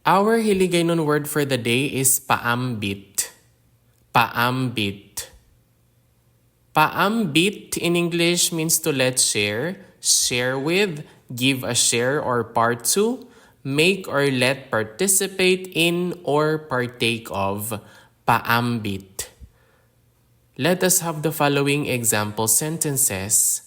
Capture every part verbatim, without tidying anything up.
Our Hiligaynon word for the day is paambit. Paambit. Paambit in English means to let share, share with, give a share or part to, make or let participate in or partake of. Paambit. Let us have the following example sentences.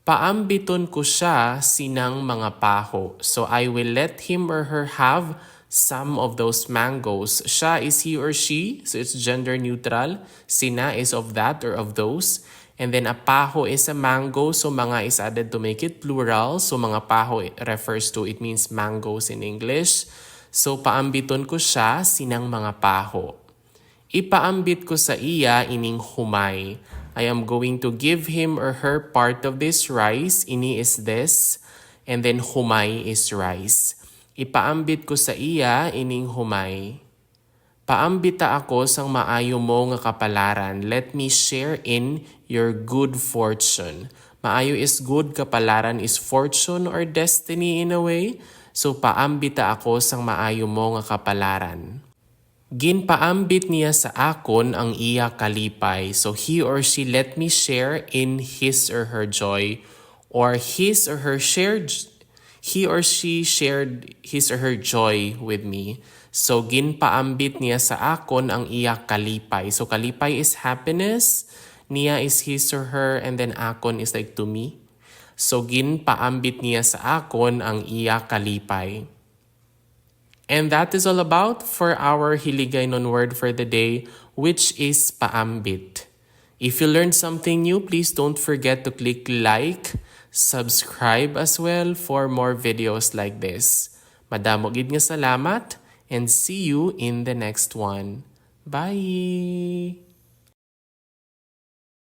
Paambiton ko siya sinang mga paho. So, I will let him or her have some of those mangoes. Siya is he or she, so it's gender neutral. Sina is of that or of those. And then a paho is a mango, so mga is added to make it plural. So mga paho, it refers to, it means mangoes in English. So paambiton ko siya sinang mga paho. Ipaambit ko sa iya ining humay. I am going to give him or her part of this rice. Ini is this. And then humay is rice. Ipaambit ko sa iya ining humay. Paambita ako sang maayo mo nga kapalaran. Let me share in your good fortune. Maayo is good, kapalaran is fortune or destiny in a way. So paambita ako sang maayo mo nga kapalaran. Ginpaambit niya sa akon ang iya kalipay. So he or she let me share in his or her joy, or his or her shared, he or she shared his or her joy with me. So ginpaambit niya sa akon ang iya kalipay. So kalipay is happiness, niya is his or her, and then akon is like to me. So ginpaambit niya sa akon ang iya kalipay. And that is all about for our Hiligaynon word for the day, which is paambit. If you learned something new, please don't forget to click like, subscribe as well for more videos like this. Madamo gid nga salamat, and see you in the next one. Bye!